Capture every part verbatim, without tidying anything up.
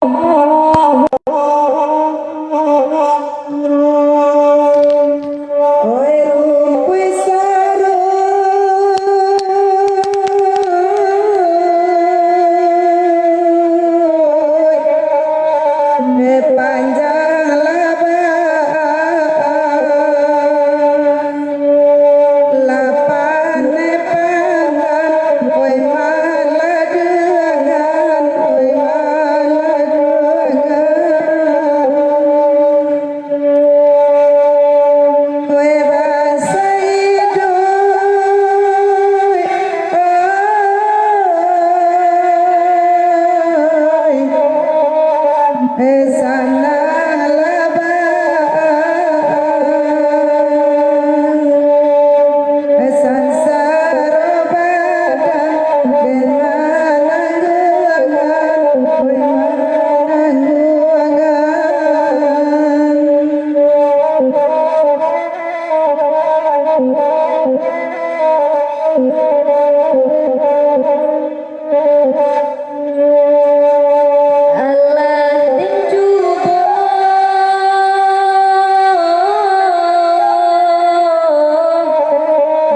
Oi rumpuik saruik, panjang laban, lapan pangan, oi malah dengan, oi malah dengan. Oi bansa iduik, oi, eh, sanang laban, eh, sansaro badan, den manangguangan, oi manangguangan. Alah den cubo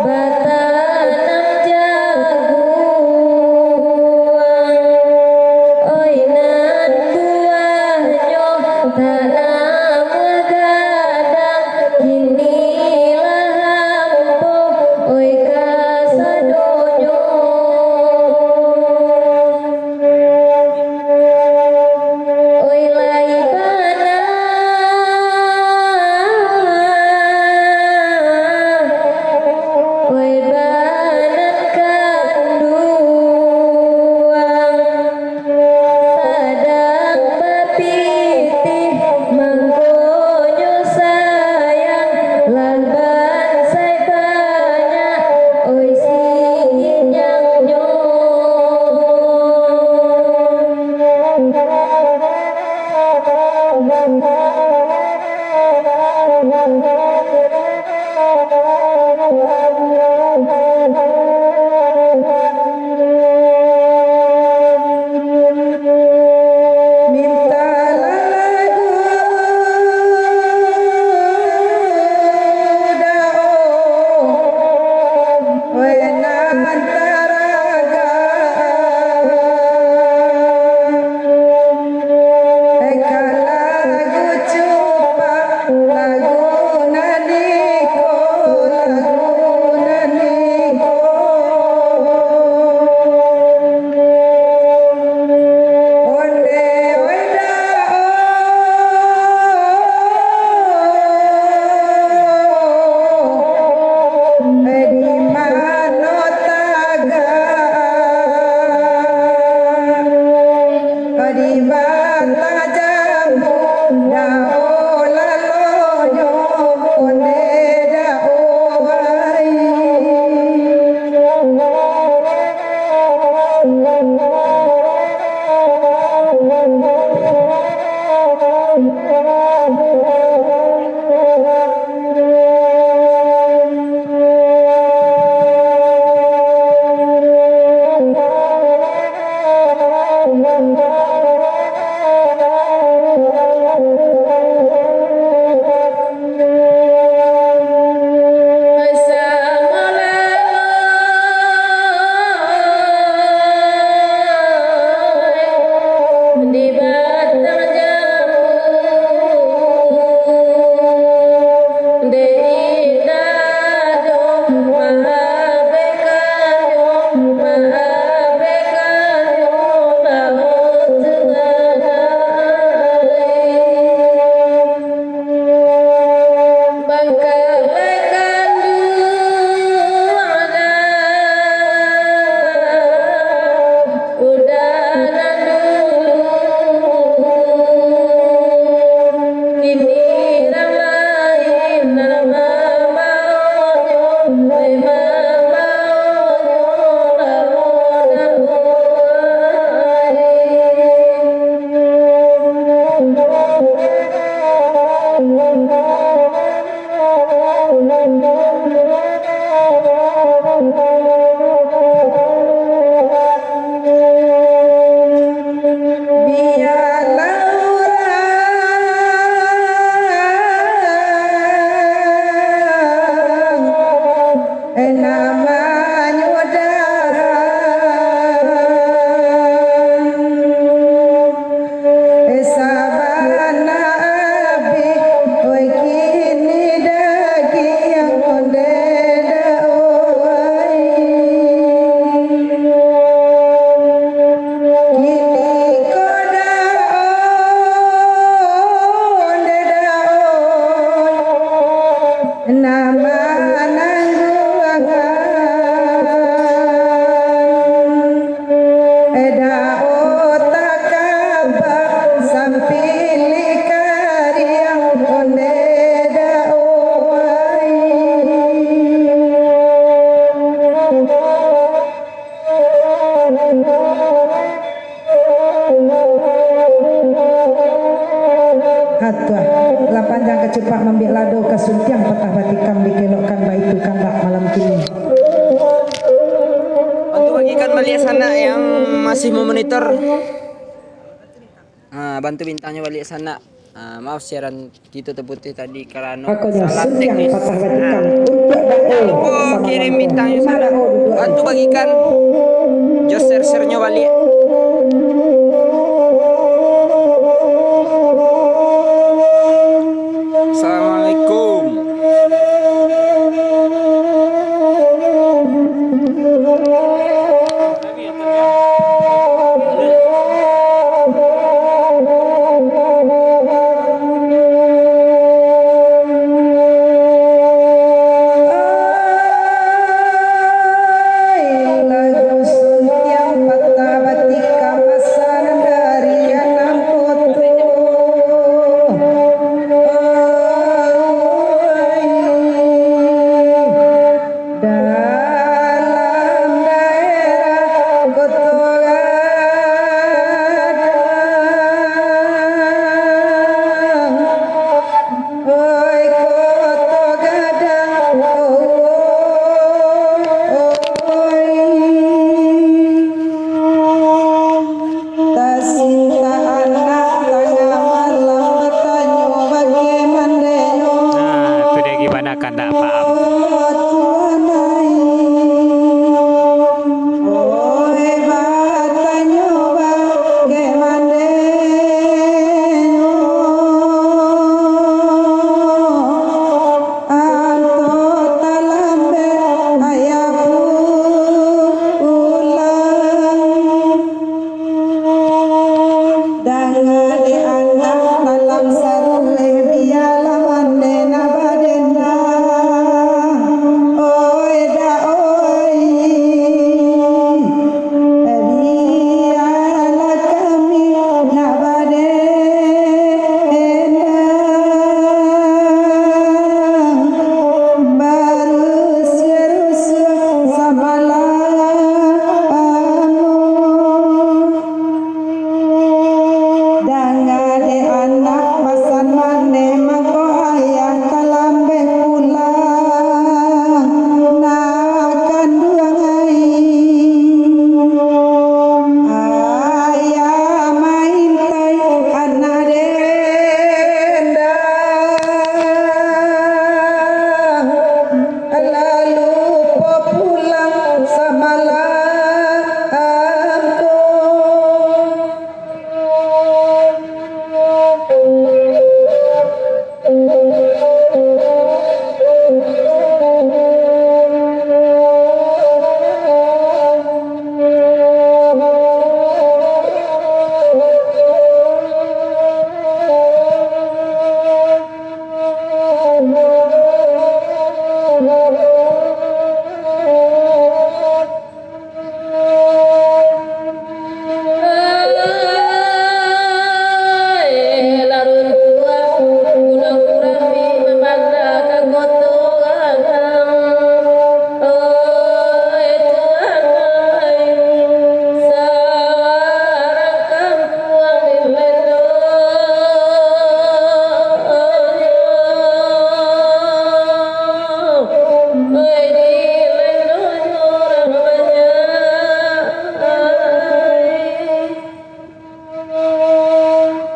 batanam jaguang, oi nan buahnyo tanamuah gadang, kini lah ampoh, oi kasadonyo. Oi lai bana, oi banan kanduang. Sadang bapitih, mangkonyo sayang, lah bansai banyak, oi sinyinyo. Mintalah lagu dao, weh nan taraga. Eka lagu cupak, lagu nan iko, lagu nan iko. Onde weda o, di mano tagak. Di batang jambu, dao lalonyo, onde dao ai. Atuah, lah panjang kacipak mambiak lado, ka suntiang patah batikam, dikelokkan baitu kandak malam kini. Untuk bagi ikan baliak sanak yang masih memonitor, ha, bantu bintangnyo baliak sanak. Ha, maaf siaran kito terputus tadi karano kesalahan teknis. Patah batikam. Untuak dao. Jangan lupa kirim bintangnyo sanak. Bantu bagikan. Jos share-share-nyo baliak. Assalamualaikum. Dalam daerah Koto Gadang, oi Koto Gadang, oi. Tasinta anak tangah malam batanyo bake mandenyo. Nah, tu dia gimana kandak paham. Oh, Tuhan ai. Oi, batanyo bake mandenyo. Anto talambek ayah pulang. Danga dek anak malam sarueh, bialah mande nak badenda. Oi dak oi. Bialah kami nak badendang, barusuah-rusuah samalam. Danga dek anak pasan maneh, mako ayah talambek pulang, nak kanduang ai. Ayah maintai anak dendang, lalu po pulang samalam ko.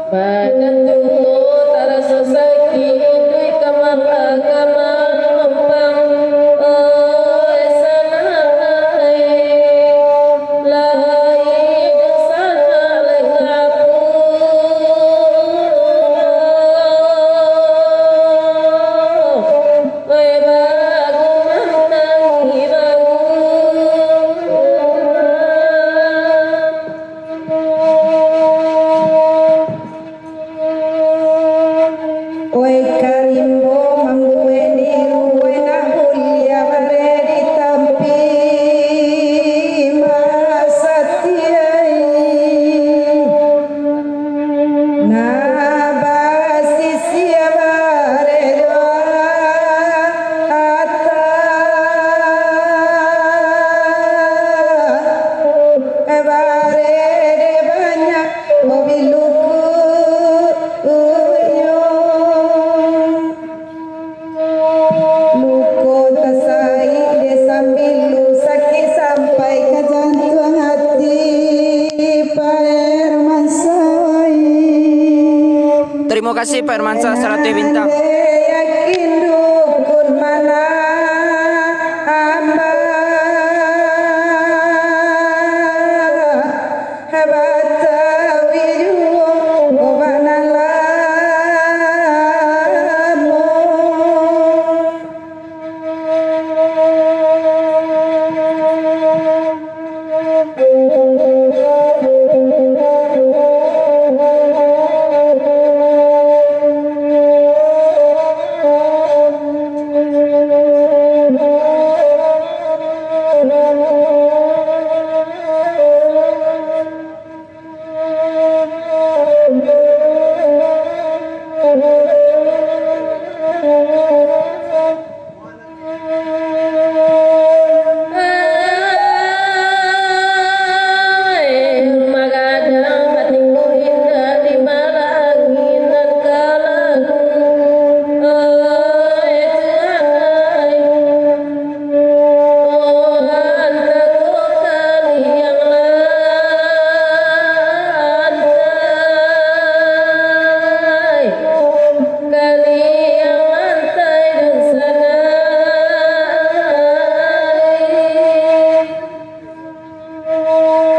Badan tuo taraso sakik, iduik ka mapakama lompang, oi sanak ai, lai den sanak lai ka pulo, oi bagumang tangi bagumang. Oi karimbo mambuek niru, oi nak buliah bareh di tampi masatiai. Nah, basisiah bareh doa ata, bareh dek banyak obiluku uyo. Kasih Pak Hermansyah, Saratuih Bintang. Yakin dukun mana hamba, batawi juo bana lamo.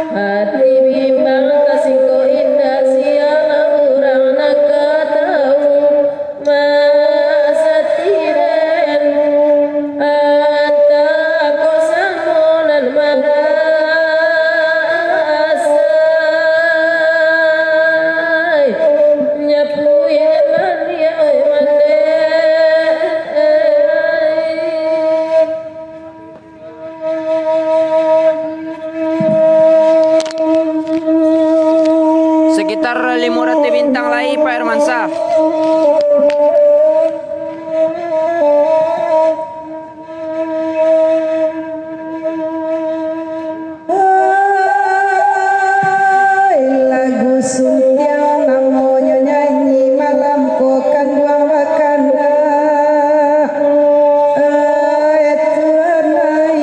Ati bimbang tasingko indak sialah urang nak ka tau. Masatiren, antah ko samo nan marasai, nyapuik baliak mandeh. Sekitar limo ratuih bintang lai, Pak Hermansyah. Ai, lagu suntiang namonyo nyanyi malam ko kanduang bakandak. Ai, Tuhan ai.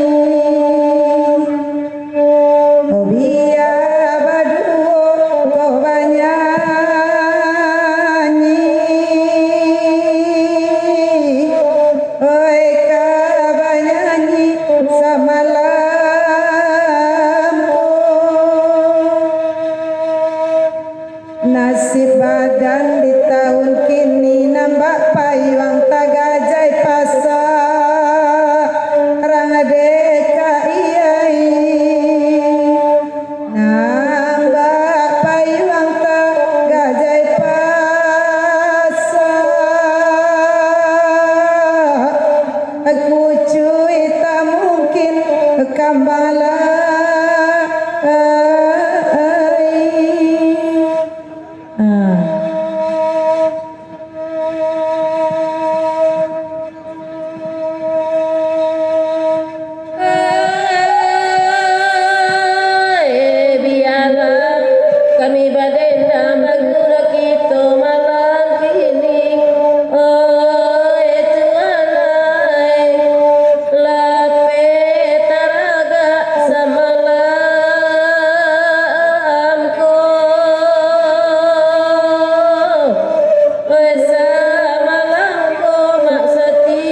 Bia baduo ko banyanyi, oi ka banyanyi samalam ko. Nasib badan di taun kini, nan bak payuang tagajai pasa, rang deka iyai. Nan bak payuang tagajai pasa, kucuik tak mungkin kambang lai. Ah. Ai, bialah kami badendam bagurau kito malam kini. Oi Tuhan ai, lapeh taragak samalam ko. Oi samalam ko mak sati.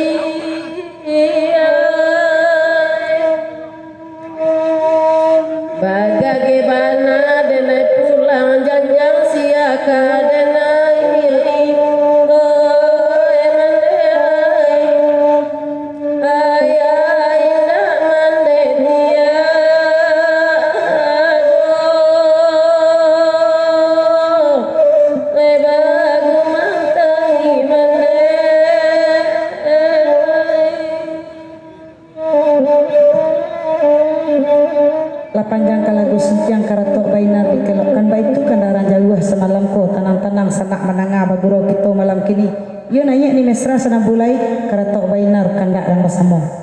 Bagageh bana denai pulang, janjang sia ka denai. Oi mandeh ai, ayah indak mandeh tiado. Oi bagumang tangi mandeh ai. Lah panjang ka lagu suntiang, karatok bainar dikelokkan, baitu kandarang jauah samalam ko, tanang-tanang sanak mandanga bagurau kito malam kini. Iyo naiak ni mesra sanang bulai, karatok bainar kandak nan basamo.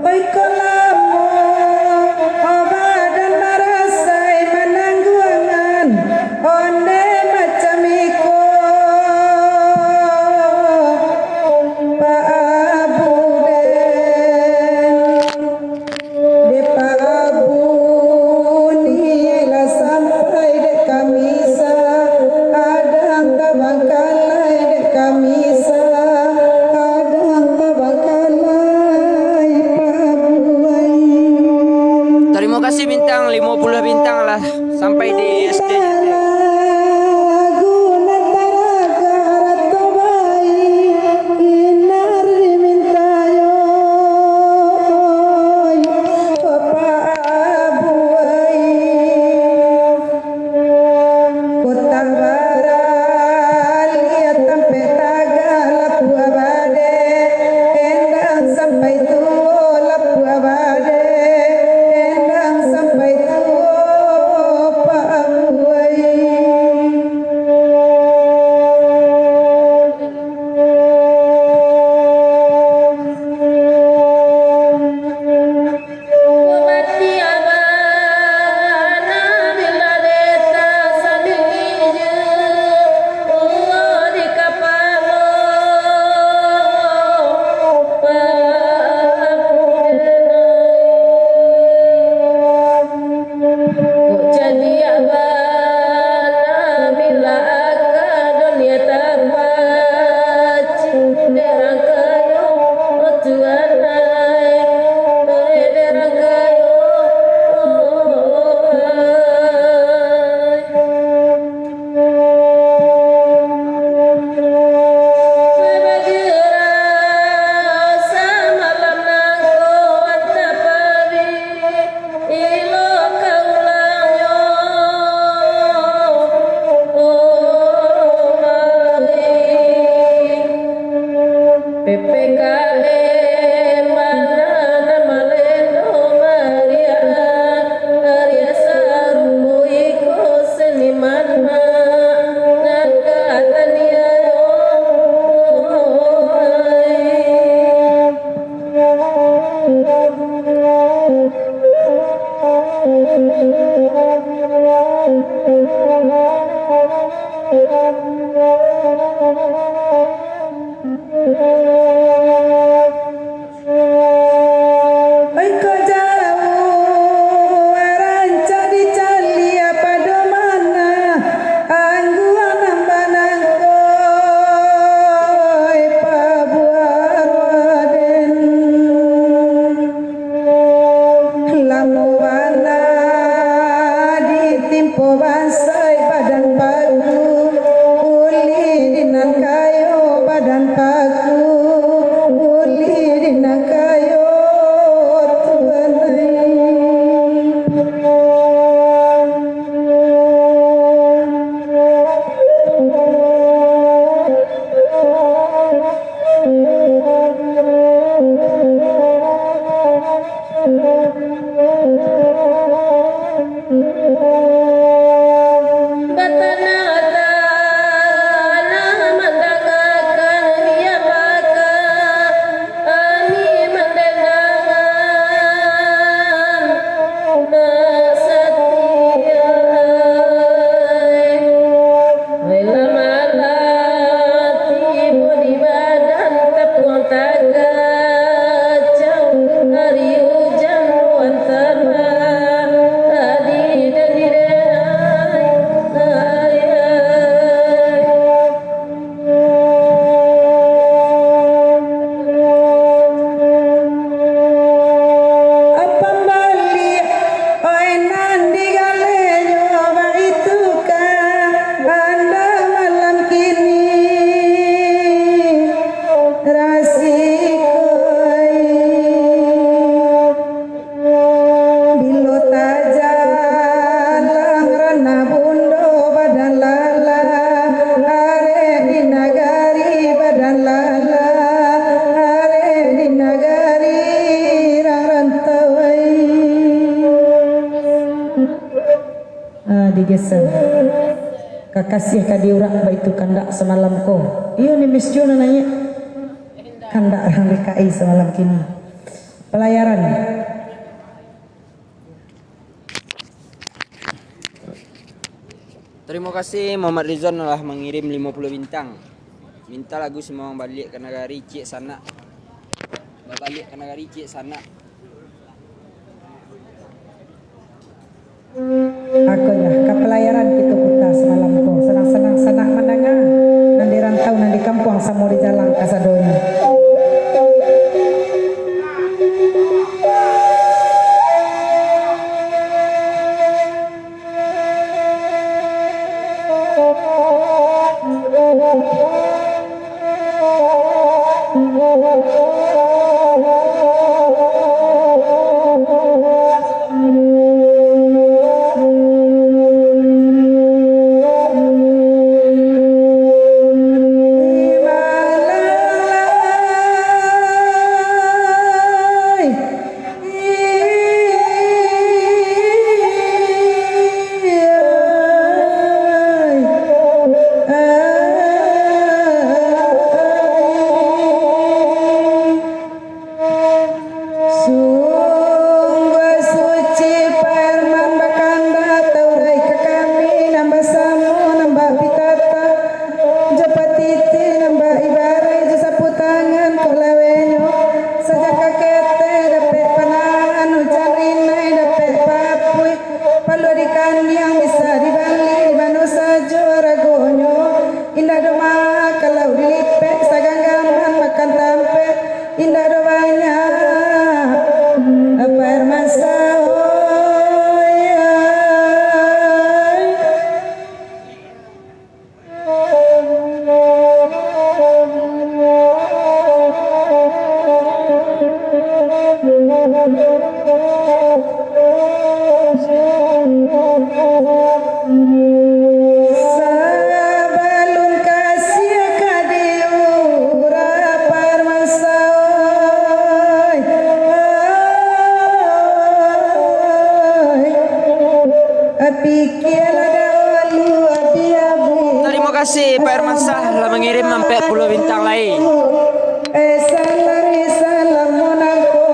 Oi, kok lamo badan marasai manangguangan, ondeh macam iko, Pak Abuden. digeser. Kakasiah ka diurak baitu kandak samalam ko. Iyo ni Miss Jo nan naiak. Kandak rang D K I samalam kini. Palayaran. Tarimo kasih Muhammad Rizwan lah mangirim limo puluah bintang. Minta lagu Sumawang Baliak ka Nagari Ciek Sanak. Babaliak ka Nagari Ciek Sanak. Akolah, ka palayaran kito puta samalam ko. Sanang-sanang sanak mandanga, nan di rantau, nan di kampuang, samo di jalan kasadonyo. Sungguah suci Pak Herman bakandak, taurai ka kami nan basamo, nan bak pitata, jo patiti, nan bak ibarai, jo sapu tangan kok lawenyo, sajak ka ketek dapek panahan, ujan rinai dapek papuih, paluah di kaniang bisa dibali, di mano sajo aragonyo, indak doh maha kalau dilipek, saganggaman makan tampek, indak doh banyak, Pak Herman Saho, ai. Sabalun kasiah ka diurak Pak Herman Saho, ai. Pikialah dahulu abi-abi. Tarimo kasih Pak Herman Sah lah mangirim ampek puluah bintang lai. Eh, salam, eh, salam monangko.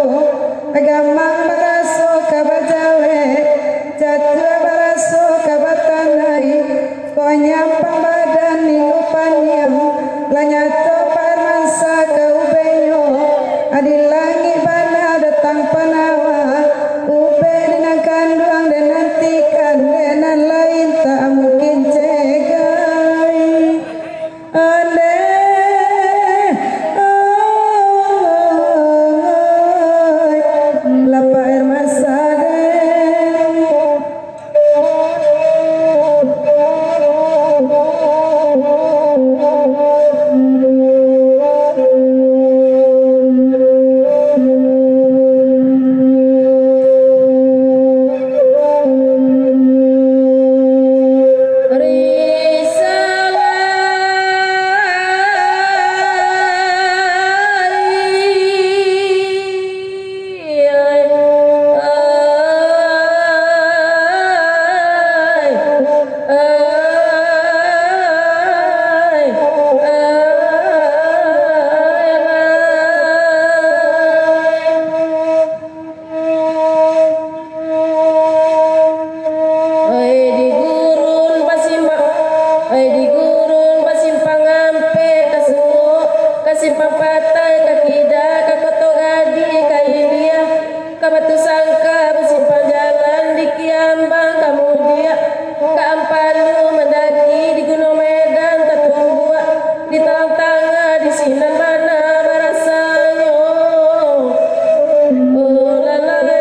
Gamang baraso ka bajawek, jatuah baraso ka batanai. Kok nyampang badan di lupaniang, lah nyato Pak Herman Sah ka ubenyo. Di langik bana datang panawa, ubek di nan kanduang dek nan tikan, dek nan lain tak mungkin cegai. Aleh, aleh, lah Pak Herman Sah deh. Oi, di gurun basimpang, oi, di gurun basimpang ampek ka suok, ka simpang patai, ka kida, ka Koto Gadih, ka India, ka Batu Sangka, basimpang jalan di Kiambang, ka Mudiak, ka Ampalu, mandaki di Gunuang Medan, ka Tumbuak, di Talang Tangah, di sinan bana barasanyo. Oh, lalai.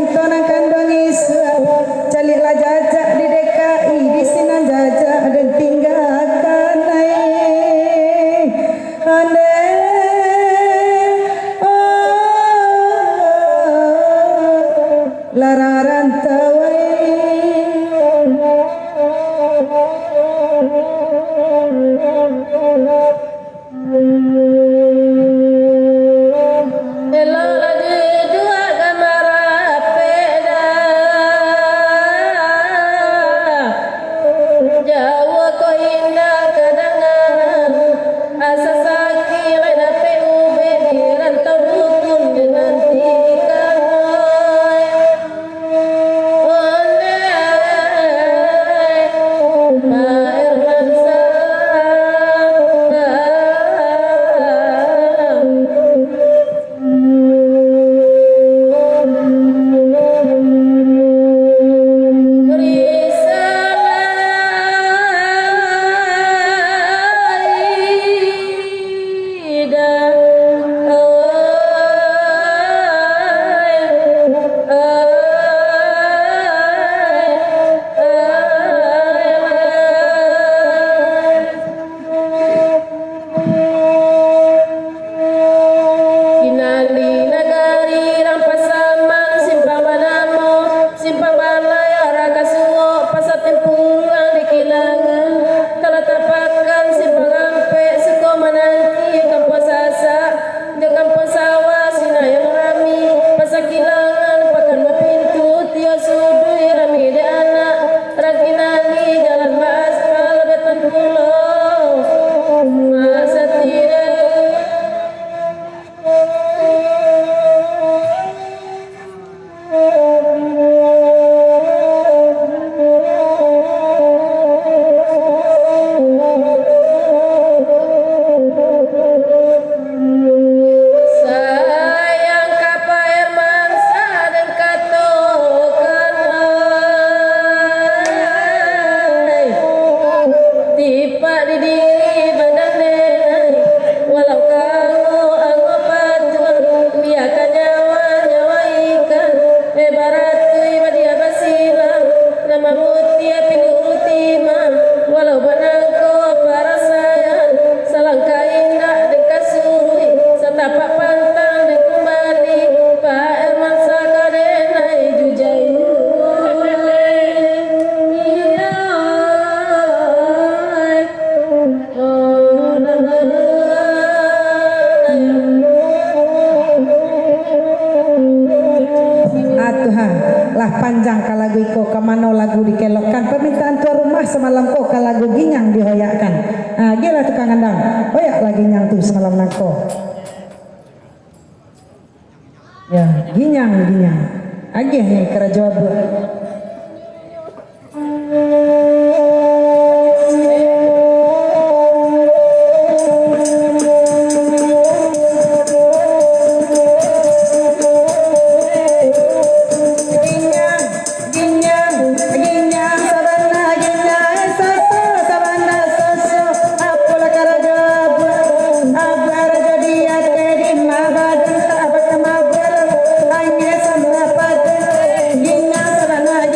Nan kanduang isuak, caliaklah jajak di D K I, di sinan jajak den tinggakan ai. Ondeh, oh, larang rantau ai. Elok lah diduak ka marapek dah. Jauah ko indak ka danga. Asa sakik lai dapek ubek di rantau dukun nan nanti kanai. Kinali nagari Rampasaman, simpang banamo, simpang balai, arah ka Suok, pasa Timpuruang di Kilangan, kalau tapakan simpang ampek, Sukomanangki, Kampuang Sasak, jo Kampuang Sawah, sinan nan rami, pasa Kilangan, pakan bapintu, tiok suduik rami dek anak, rang Kinali, jalan baaspal, batan pulo, masa tidak. Sayang ka Pak Hermansyah den katokan ai. Tipak di diri badan den ai. Walau kango angok patuang, biakan nyawa, nyawa ikan. Beh baratui badia basilang, nan mamutia pinduruti mah, walau banangko parasaian, salangkah indak den kasuruik, satapak pantang den kumbali, Pak Hermansyah ka den ai jujai. Ah, Tuhan, lah panjang ka lagu iko, ka mano lagu dikelokkan? Pamintaan tuan rumah samalam ko ka lagu Ginyang dihoyakkan. Ah, agiahlah tukang andang, hoyaklah Ginyang tu samalam nangko. Ya, Ginyang, Ginyang. Agiah ni karajo abuak. Ginyang, ginyang, ginyang sabana, ginyang soso sabana soso. Apolah karajo abuak, abuak rajo di ateh, di ma badan tak bakal mabuak. Angin samua padan, ginyang sabana.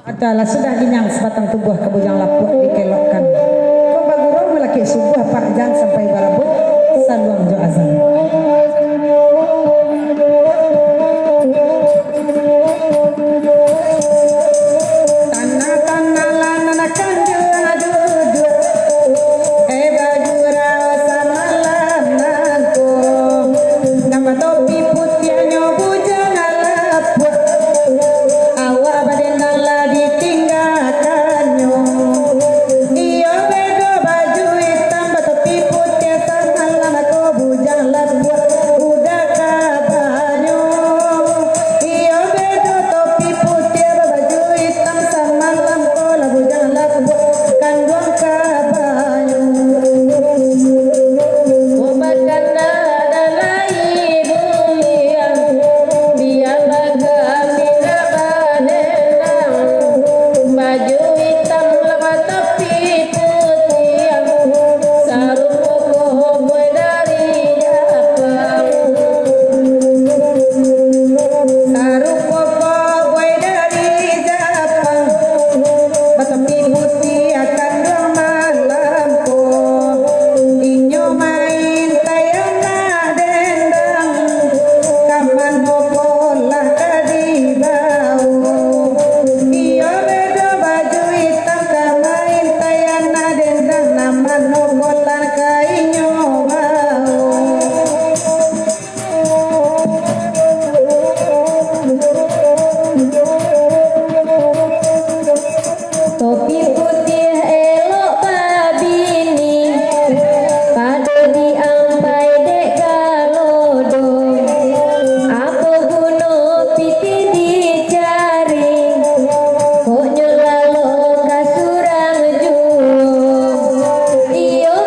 Adalah sudah ginyang sabatang tubuah, ka bujang lapuak dikelokkan. Kok bagurau malakik subuah, Pak Jan sampai barabut saluang jo azan. Tanah-tanah lah nan akan diurang duduak, eh, bajurau samalam nangko. Nan batopi putiahnyo bujang lapuak, awak badendang lah ditinggakannyo. Iyo bedo baju itam batopi putiah samalam nangko bujang lapuak, udah kabanyo. Iyo bedo topi putiah babaju itam samalam ko lah bujang lapuak kanduang kabanyo. Ko bakana nan lai buliah, bia bagambira badendang, baju itam lah batopi putiah, sarupo koboi dari Japang. Sarupo koboi dari Japang, batopi putiah kanduang malam ko. Inyo main tayana dendang, ka mano ko lah ka dibao. Iyo bedo baju itam ka main tayana dendang, nan mano ko lah ka inyo bao. Topi putiah elok babini, pado diampai dek galodo. Apo guno pitih dicari, kok nyo lalok ka surang juo. Iyo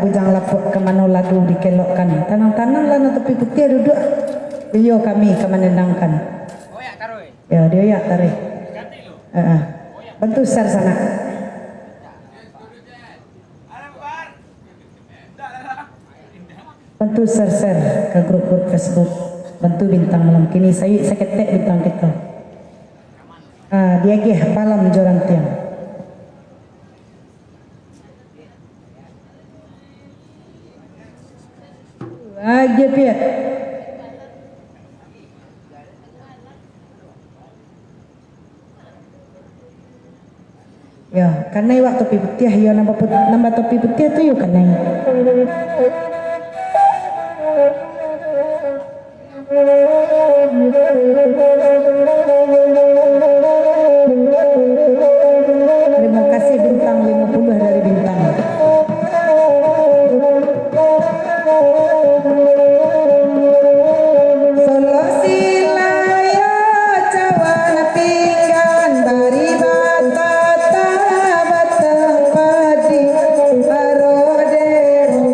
Jangan lapuk ka mano lagu dikelokkan. Tanang-tanang lah nan topi putiah duduak. Iyo kami ka manenangkan. Yo, dioyak taruih. Heeh. Bantu share sanak. Bantu share-share ka grup-grup Facebook. Bantu Bintang Malam Kini, sayuik saketek Bintang kito. Ah, diagiah palam jo rantiang. Agiah piak. Yo, kanai wak topi putiah, yo, nan baput-, nan batopi putiah tu, yo, kanai. Terima kasih Bintang lima puluh dari Bintang. Solo silayo cawan pinggan, bari batata batang padi, aro dero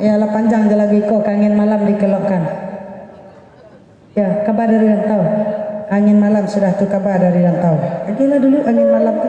Ya, lah panjang je lagu iko, ka Angin Malam dikelokkan. Ya, kaba dari rantau. Angin Malam sudah tu, kaba dari rantau. Agiahlah dulu Angin Malam tu.